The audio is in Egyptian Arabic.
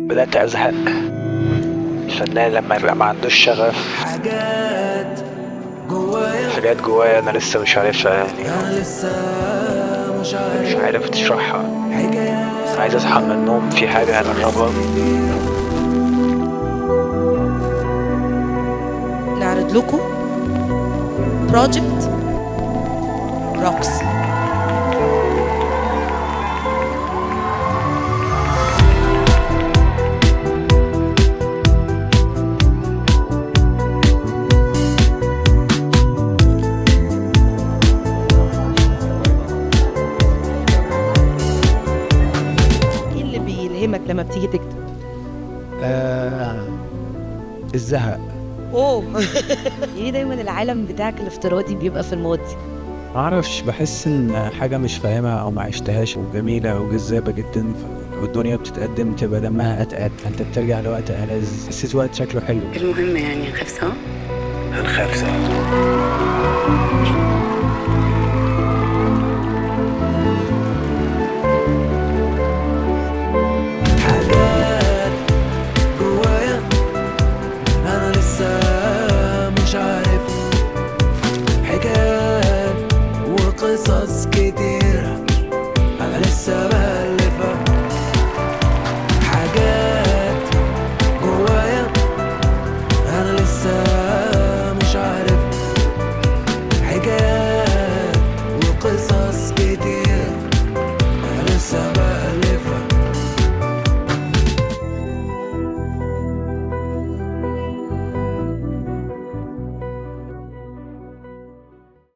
بدأت أزهق. الفنان لما يبقى ما عندوش شغف، حاجات جوايا، حاجات جوايا أنا لسه مش عارفها، يعني انا لسه مش مش عارف عارف تشرحها. حكايات. عايز أصحى من النوم في حاجة أجربها. نعرض لكم project روكس. ايه اللي بيلهمك لما بتيجي تكتب؟ آه، الزهق. اوه ليه دايما العالم بتاعك الافتراضي بيبقى في الماضي؟ معرفش، بحس إن حاجة مش فاهمها أو ما عشتهاش وجميلة وجذابة جدا، والدنيا بتتقدم تبقى دمها أتقل، فأنت بترجع لوقت ألذ، حسيت وقت شكله حلو. المهم يعني نخاف سوا. هنخاف سوا.